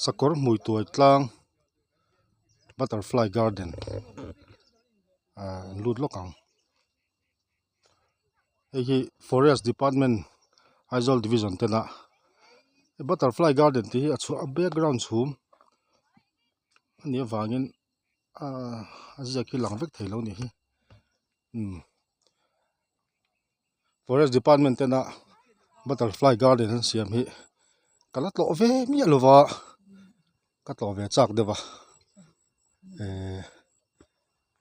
Sakawr hmuituai tlang butterfly garden ah an lut lawk ang hei hi forest department Aizawl division tena butterfly garden tih hi a chhuah a background chhum anih avangin ahh a ziak hi lang vek thei lo a nih hi umm. Forest department tena butterfly garden an siam hi ka la tlawh ve miah lo va ka tlawh ve chak deuh a ehh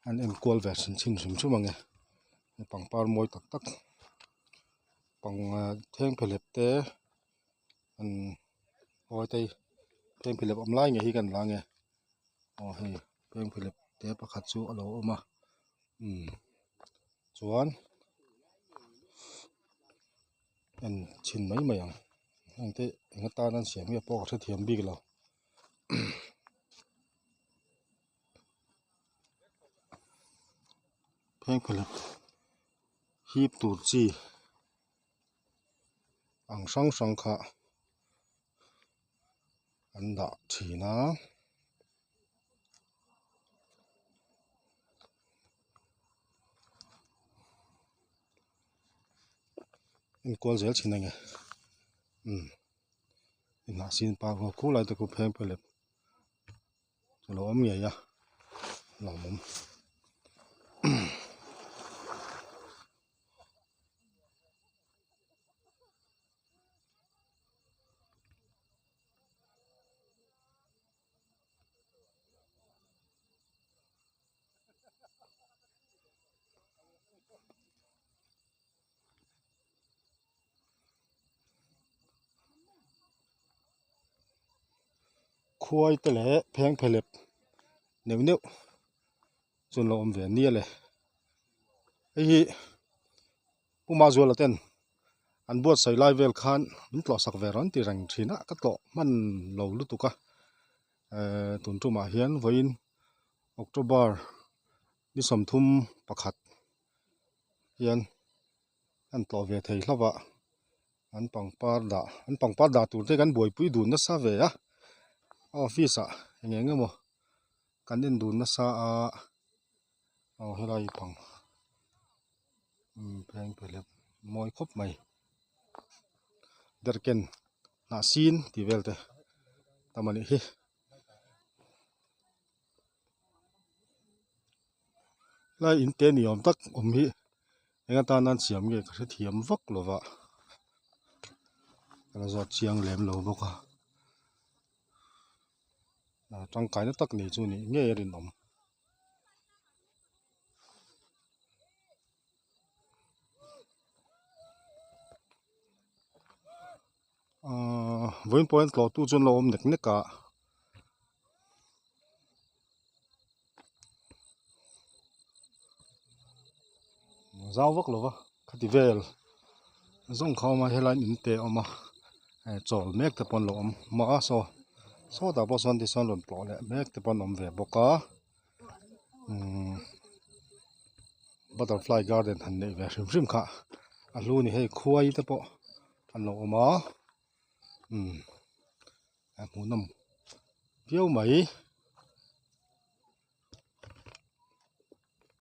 an enkual ve chhin chhin hrim hrim ang e pangpar mawi tak tak pang thengphehlep te umm aw hei te hi thengphehlep awm lai ngei hi kan la ang e aw hei thengphehlep te pakhat chu a lo awm a umm. Chuan en chhin mai mai ang heng te eng atan an siam nge pawh ka hrethiam bik lo phengphehlep hip tur chi ang hrang hrang kha an dah thin a. Enkual zel thin ange umm inah sin park ho khulai te khu pheng phelep a lo awm ngei a lawmawm. Khuai te leh phengphehlep neuh neuh chu an lo awm ve nia le hei hi Pu Mazuala ten an buatsaih lai vel khan min tlawh sak ve rawn ti reng thin a ka tlawh hman lo lutuk a ehh tun tumah hian vawiin October ni sawmthum pakhat hian an tlawh ve thei hlauh a an pangpar dah an pangpar dah tur te kan buaipui dun nasa ve a a office ah eng eng emaw kan en dun nasa a aw helai pang. Umm phengphehlep mawi khawp mai derhken hnah sin tih vel te tam a nih hi helai in te ni awm tak awm hi eng atana an siam nge ka hrethiam vak lo va ka la zawt chiang lem lo bawk a tangkaina tak nei chu nih ngei a rinawm. Ahh vawiin pawh hian tlawhtu chu an lo awm nek nek a zau vak lo va khati vel zawng kha a awm a helai in te a awm a eh chawl mek te pawh an lo awm mah a saw sawtah pawh sawn tisawn rawn tlawh leh mek te pawh an awm ve bawk a. Umm butterfly garden han neih ve hrim hrim kha a hlu a ni hei khuai te pawh an lo awm a umm a hmuhnawm viau mai.